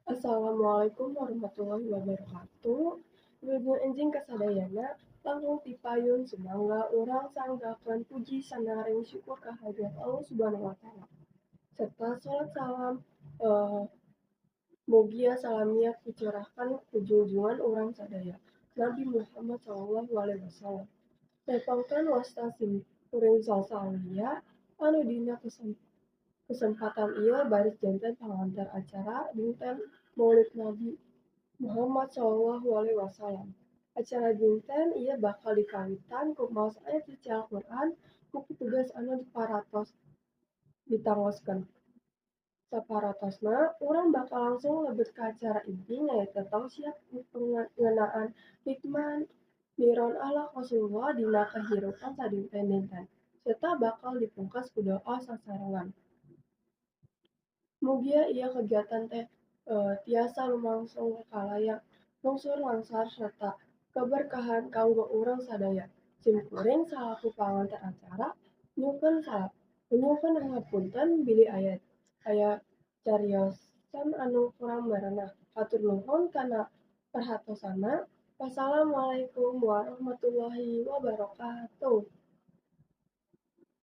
Assalamualaikum warahmatullahi wabarakatuh. Wilujeng enjing kasadayana, langkung tipayun sumangga urang sanggakeun puji sanaring syukur kahadirat Allah Subhanahu wa Ta'ala. Serta salat salam mugia salamia kucurahkan ku junjungan urang sadaya, Nabi Muhammad sallallahu alaihi wasallam. Tepangkeun wasta sim kuring Salsalia anu dina kesempatan ieu baris janten pangantar acara dinten Maulid Nabi Muhammad sallallahu alaihi wasallam. Acara dinten ieu bakal dikawitan ku maos ayat suci Al-Qur'an ku petugas anu parantos ditangoskeun. Saparatosna, urang bakal langsung lebet ka acara inti, nyaeta tausiah ngeunaan hikmah miron akhlak Rasulullah dina kahirupan sadinten-dinten, serta bakal dipungkas ku doa sasarengan. Mugia ieu kegiatan teh tiasa lumangsung kalayan lungsur langsar serta keberkahan kanggo urang sadaya. Sim kuring salaku pangantar acara nyuhunkeun hapunten bilih aya cariosan anu kurang merenah. Hatur nuhun kana perhatosanna. Wassalamualaikum warahmatullahi wabarakatuh.